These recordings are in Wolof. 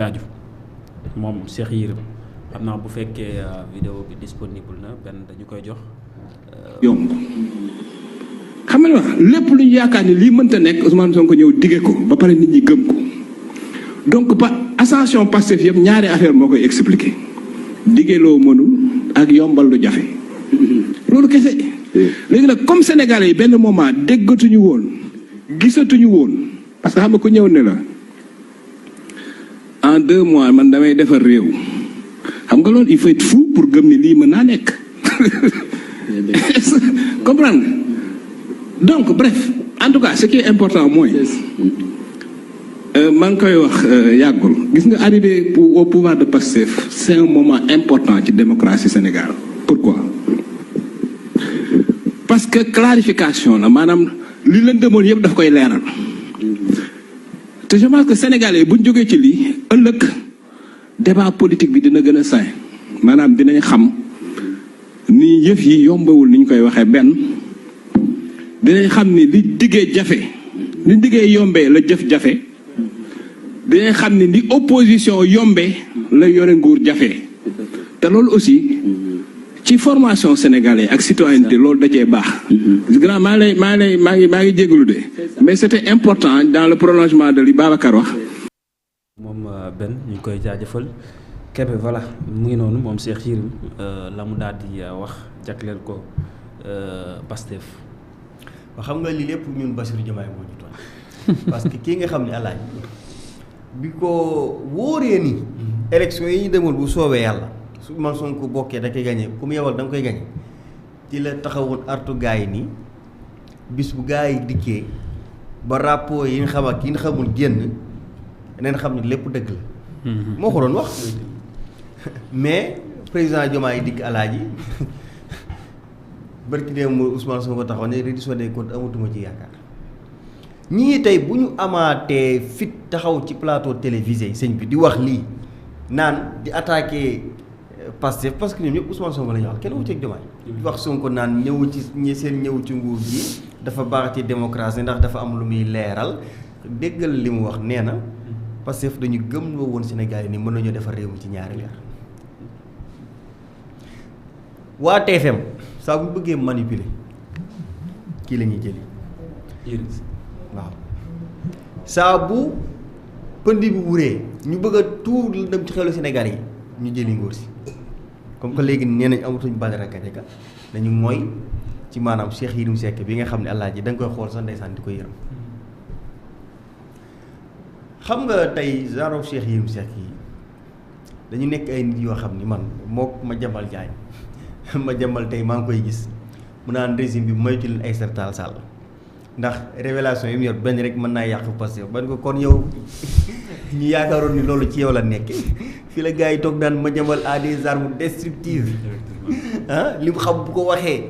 jaaju moom Cheikh Yérim xam naa bu fekkee vidéo bi disponible na benn dañu koy jox. yomb xam nga lépp lu ñu yaakaar ni lii mënta nekk Ousmane Sonko ñëw dige ko ba pare nit ñi gëm ko donc ascension Pastef yëpp ñaari affaire moo koy expliquer dige loo mënul ak yombal lu jafe loolu kese. léegi nag comme Sénégalais yi benn moment déggatuñu woon gisatuñu woon parce que xam nga ku ñëw ne la en 2 mois man damay defar réew xam nga loolu il faut être fou pour gëm ni lii mën naa nekk comprendre donc bref en tout cas ce qui est important mooy maa ngi koy wax yàggul gis nga arrivé au pouvoir de Pastef c'est un moment important ci démocratie Sénégal. Pourquoi? Parce que clarification la maanaam li leen demoon yëpp daf koy leeral te je pense que Sénégalais bu ñu jógee ci lii ëllëg débat politique bi dina gën a sain maanaam dinañ xam ni yëf yi yombewul ni ñu koy waxee benn dinañ xam ni li diggee jafe li diggee yombee la jëf jafe dinañ xam ni li opposition yombee la yore nguur jafe te loolu aussi ci formation sénégalais ak citoyenneté loolu da cee baax. grand maa ngi jégalu de mais c'était important dans le prolongement de li Babacar wax. moom benn ñu ngi koy jaajëfal Kébé voilà mu ngi noonu moom Cheikh Yérim la mu daal di wax jagleel ko Pastef. waaw xam nga lii lépp ñun Bassirou Diomaye moo ñu toll parce que kii nga xam ne alaaj bi ko wóoree ni élection yi ñu demoon bu soobee yàlla su man Sonko bokkee da koy gagné ku mu yebal da nga koy gagné ci la taxawoon artu gaa yi nii bis bu gaa yi dikkee ba rapport yi nga xam ak yi nga xamul génn neen xam ne lépp dëgg la moo ko doon wax mais président Diomaye dikk alaaji barki dee mu Ousmane Sonko taxaw ne reddition des comptes amatuma ci yaakaar ñii tey bu ñu amaatee fit taxaw ci plateau télévisé sëñ bi di wax lii naan di attaqué Pastef parce que ñoom ñëpp Ousmane Sonko la ñu wax kenn wuteeg Diomaye di wax Sonko naan ñëw ci seen ñëw ci nguur gi dafa baax ci démocratie ndax dafa am lu muy leeral déggal li mu wax nee na Pastef dañu gëm loo woon Sénégal yi ni mën nañoo defar réew mi ci ñaari weer waa TFM saa bu bëggee manipuler kii la ñuy jëli waaw saa bu pënd bi wuree ñu bëgg a tuur la dem ci xelu Sénégal yi ñu jëli ngóor si comme que léegi nee nañ amatuñ Badara Gadiaga dañu mooy ci maanaam Cheikh Yérim Seck bi nga xam ne Alaaji da nga koy xool sax ndeysaan di ko yërëm xam nga tey genre Cheikh Yérim Seck yi dañu nekk ay nit yoo xam ni man moo ma jambal jaay ma jambal tey maa ngi koy gis mu naan régime bi moytu leen ay Tall Sall ndax révélation yi mu yor benn rek mën naa yàq Pastef ban ko kon yow ñu yaakaaroon ni loolu ci yow la nekk fii la gars yi toog daan ma jambal à des armes destructives li mu xam bu ko waxee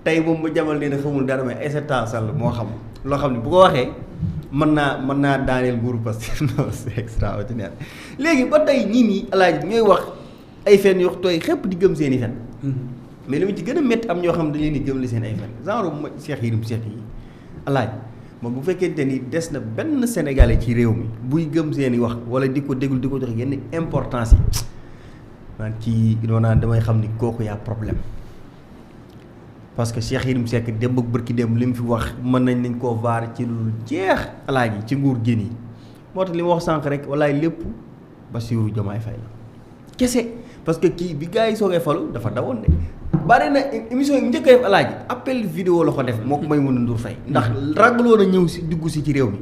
tey moom ma jambal nee na xamul dara mais ay Tall Sall moo xam loo xam ne bu ko waxee mën naa daaneel nguuru Pastef non c'est extraordinaire léegi ba tey ñii nii alaaji ñooy wax ay fen yoo tooy xépp di gëm seen i fen mais li mu ci gën a métti am ñoo xam dañ leen di gëm li seen ay fen genre Cheikh Yérim Seck yi alaaj moom bu fekkente ni des na benn Sénégalais ci réew mi buy gëm seen i wax wala di ko déglu di ko jox yenn importance yi naan ci doonaan damay xam ni kooku yaa problème parce que Cheikh Yérim Seck démb ak bërki démb li mu fi wax mën nañ koo vaar ci lu jeex alaaj yi ci nguur génn yi moo tax li ma wax sànq rek walaay lépp Bassirou Diomaye Faye la kese parce que kii bi gars yi soogee falu dafa dawoon de bari na émission yi njëkk a def alaaji appel vidéo la ko def moo ko may mën a ndur fay ndax ragaloon a ñëw si dugg si ci réew mi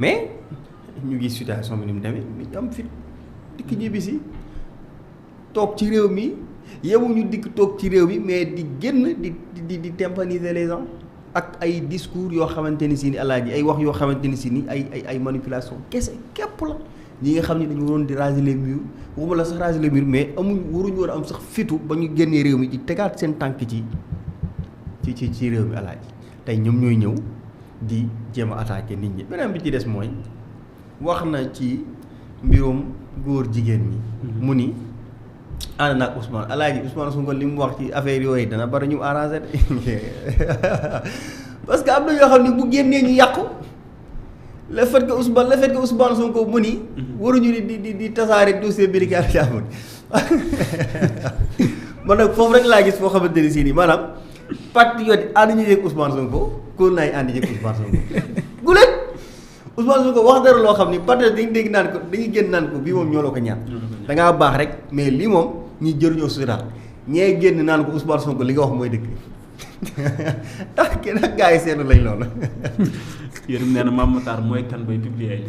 mais ñu gis situation bi ni mu demee mi am fit dikk ñibbi si toog ci réew mi yemuñu dikk toog ci réew mi mais di génn di tympaniser les gens ak ay discours yoo xamante ni si ni alaaji ay wax yoo xamante ni si ni ay manipulation kese képp la ñi nga xam ne dañu waroon di raser les murs waxuma la sax raser les murs mais waruñu war a am sax fitu ba ñu génnee réew mi di tegaat seen tànk ci réew mi alaaji tey ñoom ñooy ñëw di jéem a attaquer nit ñi beneen bi ci des mooy wax na ci mbirum góor jigéen ñi mu ni ànd naag Ousmane alaaji Ousmane Sonko li mu wax ci affaire yooyu dana bari ñu arrangé de parce que am na yoo xam ne bu génnee ñu yàqu le fait que Ousmane Sonko mu ni waruñu di tasaare dossier bi di jàmbur man nag foofu rek laa gis foo xamante ni si nii maanaam patriote ànd ñu yëg Ousmane Sonko ko naay ànd yëg Ousmane Sonko guléet Ousmane Sonko wax dara loo xam ni patriote dañuy dégg naan ko dañuy génn naan ko bii moom ñoo la ko ñaan da ngaa baax rek mais lii moom ñi jëruñoo suturaal ñee génn naan ko Ousmane Sonko li nga wax mooy dëgg ndax kenn ak gars yi seetlu lañ loolu yéen nee na Mame Matar mooy kan bay publier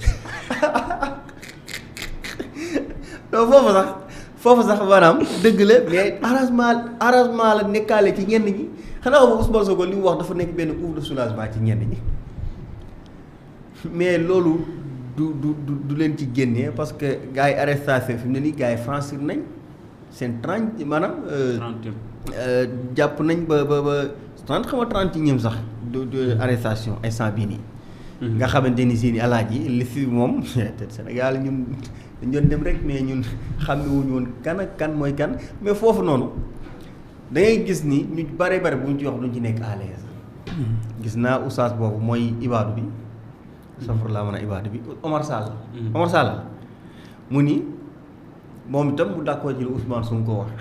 non foofu sax maanaam dëgg la mais arrangement la nekkaale ci ñenn ñi xanaa moom Ousmane Sonko li mu wax dafa nekk benn ouf de soulagement ci ñenn ñi mais loolu du leen ci génnee parce que gars yi arrestation fi mu ne nii gars yi franchir nañ seen 30 maanaam. 30 jàpp nañ ba 30 xam nga 30 ñeem sax de arrestation instant bii nii. nga xamante ni si ni alaaji li fi moom te Sénégal ñun dañ doon dem rek mais ñun xàmmewuñu woon kan ak kan mooy kan mais foofu noonu da ngay gis ni ñu bare bu ñu ci wax duñ ci nekk à l'aise gis naa oustaz boobu mooy ibaadu bi. safar laa mën a ibaadu bi Omar Sall mu ni moom itam mu d'accord ci lu Ousmane Sonko wax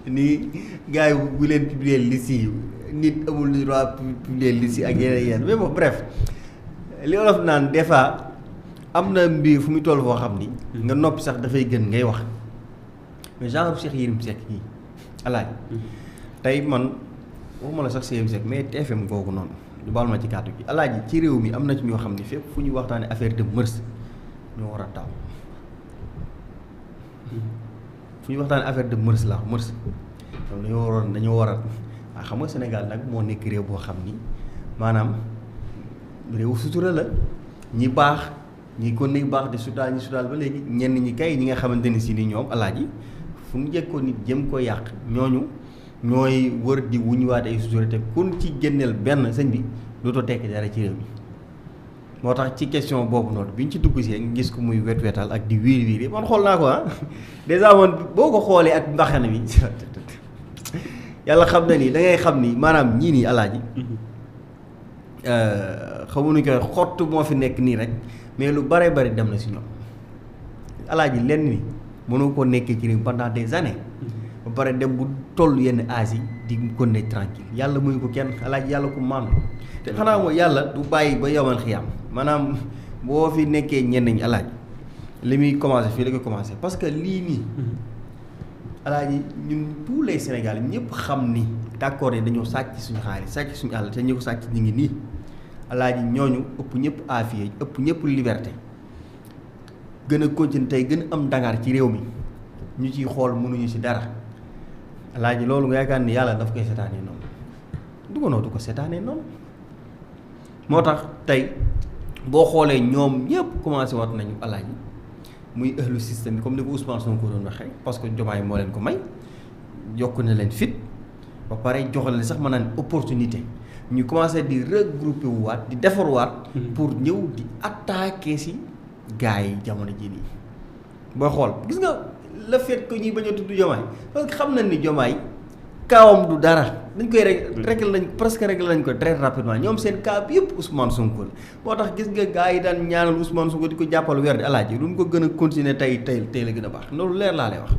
ni gars yi bu leen publier liste yi nit amul droit publier liste yi ak yeneen mais bon bref li olof naan des fois am na mbir fu muy toll foo xam ni nga noppi sax dafay gën ngay wax mais genre Cheikh Yérim Seck yi alaaj tey man waxuma la sax Yérim Seck mais TFM googu noonu du baal ma ci kàddu gi alaaji ci réew mi am na ci ñoo xam ne fépp fu ñuy waxtaanee affaire de mœurs ñoo war a taw fu ñuy waxtaanee affaire de mœurs la mœurs ñoom dañoo war a xam nga Sénégal nag moo nekk réew boo xam ni maanaam réew sutura la ñi baax ñi ko nekk baax di sutaal ñi sutaal ba léegi ñenn ñi kay ñi nga xamante ni si ni ñoom alaaji fu mu jëkkoon nit jëm ko yàq ñooñu ñooy wër di wuñuwaate ay sutura te kun ci génneel benn sëñ bi dootoo tekki dara ci réew mi moo tax ci question boobu noonu bi ñu ci dugg see nga gis ko muy wet-wetal ak di wiiri wiiri man xool naa ko dèjà man boo ko xoolee ak mbaxana mi yàlla xam na ni da ngay xam ni maanaam ñii nii alaaji xamuñu koy xott moo fi nekk nii rek mais lu bare bari dem na si ñoom alaaji lenn ni mënoo ko nekkee ci réew pendant des années ba pare dem bu toll yenn âge yi di ko ne tranquille yàlla muy ko kenn alaaji yàlla ko maanu te xanaa mooy yàlla du bàyyi ba yowal xiyaam maanaam boo fi nekkee ñenn ñi alaaji li muy commencé fii la ko commencé parce que lii nii alaaji ñun tous les Sénégalais ñëpp xam ni d'accord ne dañoo sàcc suñu xaalis sàcc suñu àll te ñu ko sàcc ñu ngi nii alaaji ñooñu ëpp ñëpp affaire ëpp ñëpp liberté gën a continuer tey gën a am dangaar ci réew mi ñu ciy xool mënuñu ci dara alaaji loolu nga yaakaar ni yàlla daf koy seetaanee noonu du ko seetaanee noonu moo tax tey boo xoolee ñoom ñëpp commencé wat nañu alaaji muy ëhlu système bi comme ni ko Ousmane Sonko doon waxee parce que Diomaye moo leen ko may yokk na leen fit ba pare joxal leen sax mën naan opportunité ñu commencé di regrouper wu waat di defarwaat pour ñëw di attaquer si gars yi jamono ji nii booy xool gis nga le fait que ñuy bañ a tudd Diomaye parce que xam nañ ni Diomaye kaawam du dara dañ koy réglé lañ presque réglé lañ ko très rapidement ñoom seen cas bi yëpp Ousmane Sonko la moo tax gis nga gars yi daan ñaanal Ousmane Sonko di ko jàppal weer di alaaji duñ ko gën a continuer tey la gën a baax loolu leer laa lay wax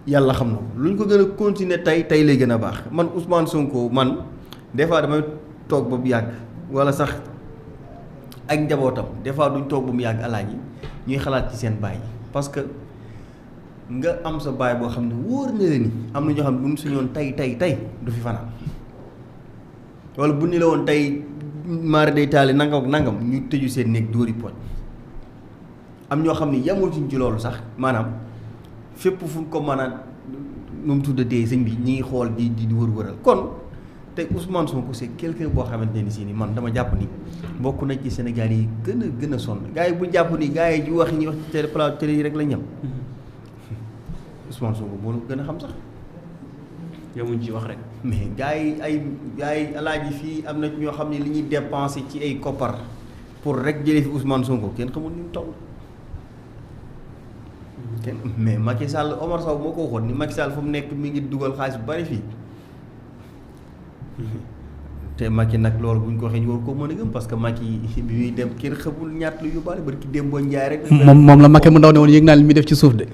yàlla xam na ko luñ ko gën a continuer tey lay gën a baax man Ousmane Sonko man des fois damay toog ba mu yàgg wala sax ak njabootam des fois duñ toog ba mu yàgg alaaji ñuy xalaat ci seen baay yi parce que nga am sa baay boo xam ne wóor na leen ni am na ñoo xam ne bu ñu suñoon tey du fi fanaan wala bu ni la woon tey maari day taali nangam ak nangam ñu tëju seen néeg dóori poñ am ñoo xam ne yamul ci loolu sax maanaam fépp fu ko mën a nu mu tuddatee sëñ bi ñi ngi xool di wër-wëral kon tey Ousmane Sonko c'est quelqu'un boo xamante ne si ni man dama jàpp ni bokk na ci Sénégal yi gën a sonn gars yi bu jàpp ni gars yi ñuy wax ci télé plateau télé yi rek la ñam Ousmane Sonko moo gën a xam sax yamuñ ci wax rek mais gars yi alaaji fii am na ñoo xam ne li ñuy dépensé ci ay koppar pour rek jëlee fi Ousmane Sonko kenn xamul ni mu toll kenn mais Macky Sall Omar Sow moo ko waxoon ni Macky Sall fu mu nekk mi ngi dugal xaalis bu bari fii te Macky nag loolu bu ñu ko waxee ñu war ko mën a gëm parce que Macky bi muy dem kenn xamul ñaata lu yóbbaale bari ki dem boo njaay rek. moom la Macky mu ndaw ne woon yëg naa li muy def ci suuf de.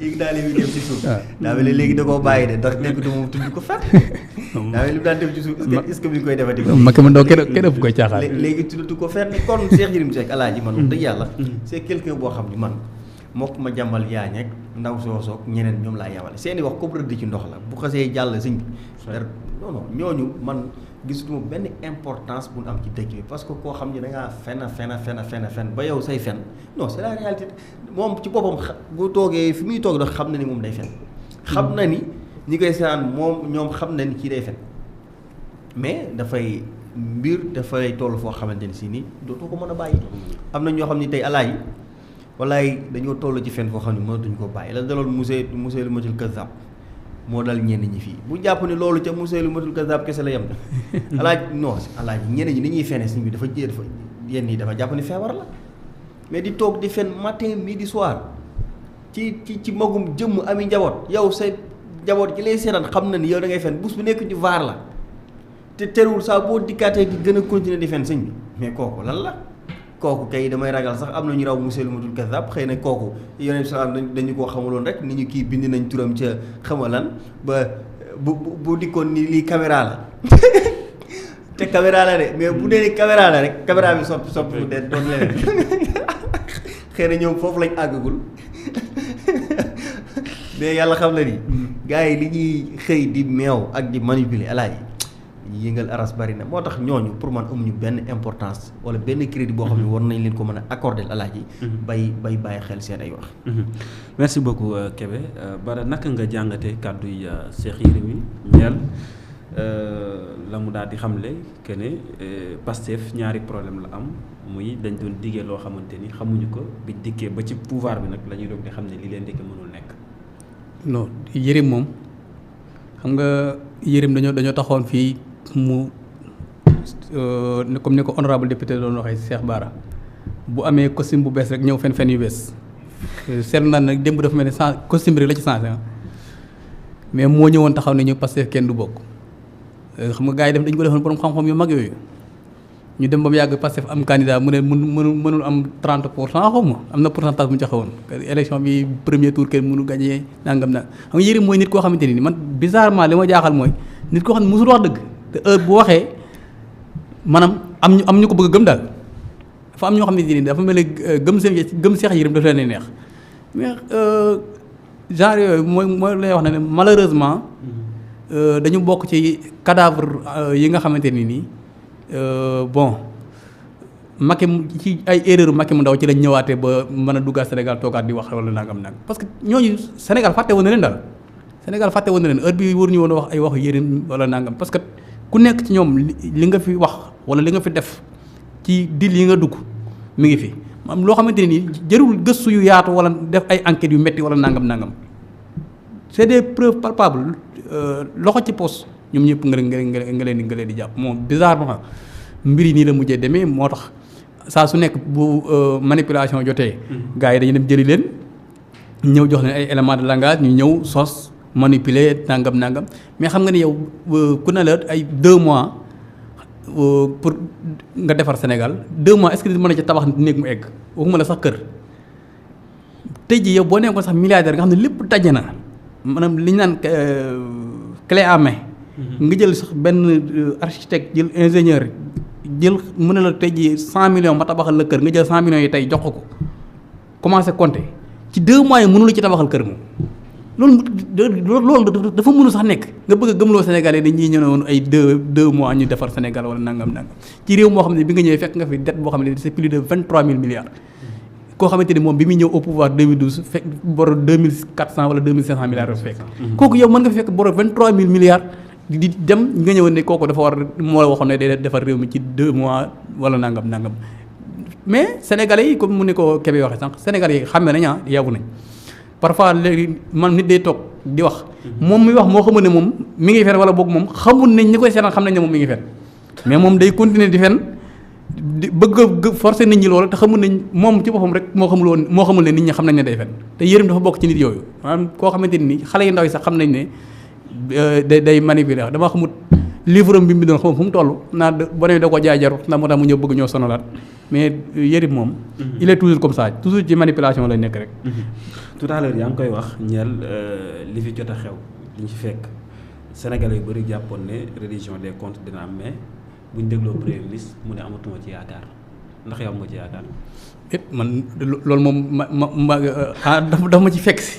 yëg naa li muy def ci suuf. daa mel ne léegi da koo bàyyi de ndax dégg moom tudd ko fenn. daa mel ni mu daan def ci suuf est-ce que mi ngi koy defati. Macky mu ndaw kenn ëpp koy caaxaan. léegi tuddatu ko fenn kon Cheikh Yérim Seck alaaji man wax dëgg yàlla. c'est quelqu'un boo xam ni man mokk ma jàmbal yaañ ak ndaw soosoog ñeneen ñoom laa yemale seeni wax comme rëdd ci ndox la bu xasee jàll sëñ bi. non non ñooñu man gisatuma benn importance bu ñu am ci dëkk bi parce que koo xam ni da ngaa fen ba yow say fen non c'est la réalité moom ci boppam bu toogee fi muy toog xam na ni moom day fen. xam na ni ñi koy seetaan moom ñoom xam na ni kii day fen mais dafay dafay toll foo xamante ni si ni dootoo ko mën a bàyyi. am na ñoo xam ni tey alaayi wallaay dañoo toll ci fen foo xam ne mënatuñ ko bàyyi la daloon Musaylimatul matul Kazzab moo dal ñenn ñi fii bu jàpp ne loolu ca Musaylimatul Kazzab kese la yem na alaaj non alaaj ñenn ñi ni ñuy fene si bi dafa yenn yi dafa jàpp ne feebar la mais di toog di fen matin midi soir ci magum jëmm ami njaboot yow sa njaboot gi lay seetaan xam na ni yow da ngay fen bus bu nekk ñu vaar la te terewul saa boo dikkaatee di gën a continuer di fen sëñ bi mais kooku lan la kooku kay damay ragal sax am na ñu raw Musaylimatul Kazzab xëy na kooku yonent salaam dañu koo xamuloon rek ni ñu kii bind nañ turam ca xamalan ba bu dikkoon ni lii caméra la te caméra la de mais bu dee ni caméra la rek caméra bi soppi bu dee doon leneen xëy na ñoom foofu lañ àggagul mais yàlla xam na ni gars yi li ñuy xëy di meew ak di manipuler alaaji ñu yëngal aras bari na moo tax ñooñu pour man amuñu benn importance wala benn crédit boo xam ne war nañ leen ko mën a accorder alaaji bay bàyyi xel seen ay wax. merci beaucoup Kébé Bara naka nga jàngatee kàddu yi Cheikh Yérim yi ñeel la mu daal di xamle que ne Pastef ñaari problème la am muy dañ doon diggee loo xamante ni xamuñu ko biñ dikkee ba ci pouvoir bi nag la ñuy doog di xam ne li leen dikkee mënul nekk. non Yérim moom xam nga Yérim dañoo taxoon fii. mu comme ni ko honorable député doon waxee Cheikh Bara bu amee costume bu bees rek ñëw fen yu bees seetlu naa nag démb dafa mel ni costume rek la ci changé mais moo ñëwoon taxaw ne ñu Pastef kenn du bokk xam nga gars yi dañu ko defoon borom xam-xam yu mag yooyu ñu dem ba mu yàgg Pastef am candidat mu ne mënul am 30% xaw ma am na pourcentage bu ñu joxe woon élection bi premier tour kenn mënu gagné nangam na xam nga Yérim mooy nit koo xamante ni man bizarrement li ma jaaxal mooy nit koo xam ne mosul wax dëgg. te heure bu waxee maanaam am ñu ko bëgg a gëm daal dafa am ñoo xam ne nii dafa mel ne gëm Cheikh Yérim dafa leen neex mais genre yooyu mooy lay wax ne malheureusement dañu bokk ci cadavre yi nga xamante ni nii bon Macky ci ay erreur Macky mu ndaw ci lañ ñëwaatee ba mën a duggaat Sénégal toogaat di wax wala nangam parce que ñooñu Sénégal fàtte woon na leen daal Sénégal fàtte woon na leen heure bi waruñu woon a wax ay waxu Yérim wala nangam parce que ku nekk ci ñoom li nga fi wax wala li nga fi def ci dil yi nga dugg mi ngi fi am loo xamante ne nii jërul gëstu yu yaatu wala def ay enquêtes yu metti wala nangam c'est des preuves palpables loxo ci poos ñoom ñëpp nga leen di jàpp moom bizarrement mbir yi nii la mujjee demee moo tax saa su nekk bu manipulation jotee. gars yi dañuy dem jëli leen ñëw jox leen ay éléments de langage ñu ñëw sos. manipuler nangam mais xam nga ni yow ku ne la ay 2 mois pour nga defar Sénégal 2 mois est-ce que mën na ci tabax néeg mu egg waxuma la sax kër tey jii yow boo nekkoon sax milliardaire nga xam ne lépp daje na maanaam li ñu naan clé à main. nga jël sax benn architecte jël ingénieur jël mu ne la tey jii 100 millions ma tabaxal la kër nga jël 100 millions yi tey jox ko commencé compter ci 2 mois yi mënu la ci tabaxal kër moom. loolu dafa mënu sax nekk nga bëgg a gëmloo Sénégalais dañuy ñëw woon ay 2 mois ñu defar Sénégal wala nangam ci réew moo xam ne bi nga ñëwee fekk nga fi dette boo xam ne c'est plus de 23 000 milliards. koo xamante ni moom bi muy ñëw au pouvoir 2012 fekk boro 2400 wala 2500 milliards dafa fekk. kooku yow mën nga fi fekk boro 23 000 milliards di dem nga ñëwoon ne kooku dafa war moo la waxoon ne day defar réew mi ci 2 mois wala nangam mais Sénégalais yi comme mu ne ko Kébé waxee sànq Sénégalais yi xam nañ yeewu nañ. parfois léegi man nit day toog di wax moom mi wax moo xamul ne moom mi ngi fen wala boog moom xamul nañ ñi koy seetaan xam nañ ne moom mi ngi fen mais moom day continuer di fen di bëgg forcer nit ñi loolu te xamul nañ moom ci boppam rek moo xamul ne nit ñi xam nañ ne day fen te Yérim dafa bokk ci nit yooyu maanaam koo xamante ni xale yu ndaw yi sax xam nañ ne day manipuler dama xamut livre am bi mu doon xam fu mu toll naa boo demee da ko jaay jarut ndax moo tax mu ñëw bëgg ñoo sonalaat mais Yérim moom. il est toujours comme ça toujours ci manipulation lay nekk rek. tout à l'heure yaa ngi koy wax ñeel li fi jot a xew li ñu ci fekk Sénégalais yu bëri jàppoon ne reddition des comptes dina am mais bu ñu dégloo premier ministre mu ne amatuma ci yaakaar ndax yow moo ci yaakaar. man loolu moom dafa ma ci fekk si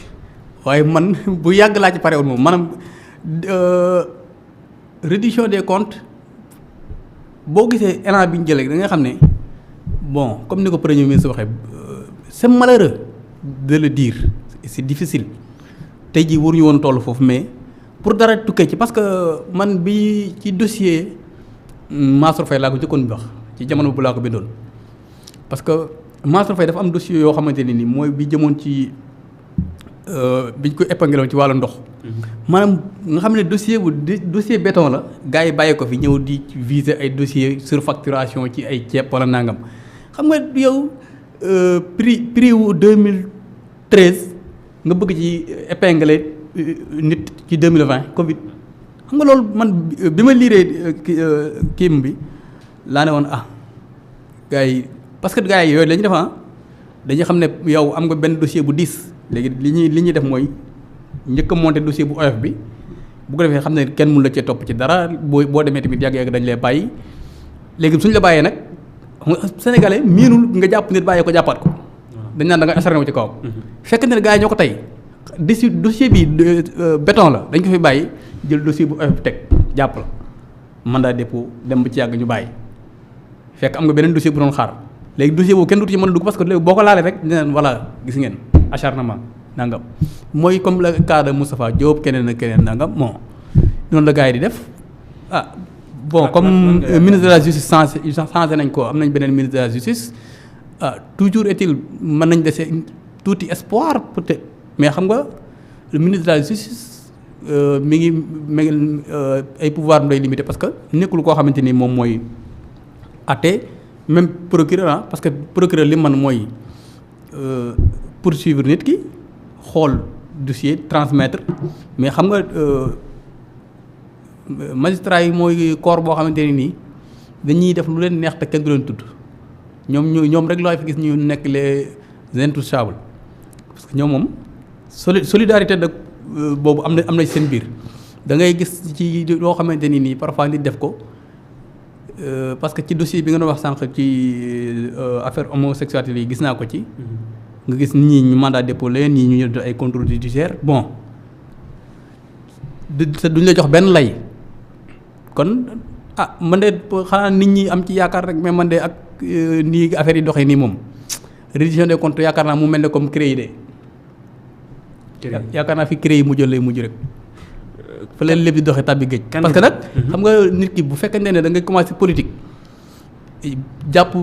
waaye man bu yàgg laa ci pare woon moom maanaam reddition des comptes boo gisee élan bi ñu jëlee da nga xam ne bon comme ni ko premier ministre waxee c'est malheureux de le dire c'est difficile tey jii waruñu woon toll foofu mais pour dara tukkee ci parce que man bi ci dossier Mansour Faye laa ko njëkkoon bi wax ci jamono bu laa ko bindoon parce que Mansour Faye dafa am dossier yoo xamante ne ni mooy bi jëmoon ci biñ ko épinglé woon ci wàllu ndox. maanaam nga xam ne dossier béton la gars yi bàyyi ko fi ñëw di viser ay dossier surfacturation ci ay ceeb wala nangam xam nga yow prix wu 2013 nga bëgg ci épinglé nit ci 2020 Covid xam nga loolu man bi ma liiree kiim bi laa ne woon gars yi parce que gars yi yooyu la ñu def dañuy xam ne yow am nga benn dossier bu diis léegi li ñuy def mooy njëkk a monter dossier bu oyof bi bu ko defee xam ne kenn mun la cee topp ci dara boo demee tamit yàgg-yàgg dañ lay bàyyi léegi suñ la bàyyee nag sénégalais miinul nga jàpp nit bàyyee ko jàppaat ko dañ naan da nga asarné wu ci kawam fekk ne gars yi ñoo ko tey dossier bi béton la dañ ko fi bàyyi jël dossier bu oyof teg jàpp la mandat dépôt dem ba ci yàgg ñu bàyyi fekk am nga beneen dossier bu doon xaar léegi dossier boobu kenn dutu ci mën a dugg parce que léegi boo ko laalee rek dineen voilà gis ngeen acharnement nangam mooy comme le cas de Moustapha Diop keneen ak keneen nangam bon noonu la gars yi di def bon comme ministre de la justice changé nañ ko am nañ beneen ministre de la justice toujours est-il mën nañ dese tuuti espoir peut-être mais xam nga le ministre de la justice mi ngi ay pouvoir mu lay limité parce que nekkul koo xamante ni moom mooy atte même procureur parce que procureur li man mooy poursuivre nit ki xool dossier transmettre mais xam nga magistrat yi mooy corps boo xamante ne nii dañuy def lu leen neex te kenn du leen tudd ñoom rek loo fi gis ñu nekk les intouchables parce que ñoom moom solidarité nag boobu am na seen biir da ngay gis ci loo xamante ni nii parfois nit def ko parce que ci dossier bi nga doon wax sànq ci affaire homosexualité yi gis naa ko ci. nga gis ñii ñu mandat dépôt leen ñii ñu def ay contrôle judiciaire bon duñ la jox benn lay kon man de xanaa nit ñi am ci yaakaar rek mais man de ak nii affaire yi doxee nii moom reddition des comptes yaakaar naa mu mel ne comme CREI de. yaakaar naa fi CREI mujj lay mujj rek. fa leen lépp di doxee tàbbi géej. parce que nag xam nga nit ki bu fekkente ne da nga commencé politique jàpp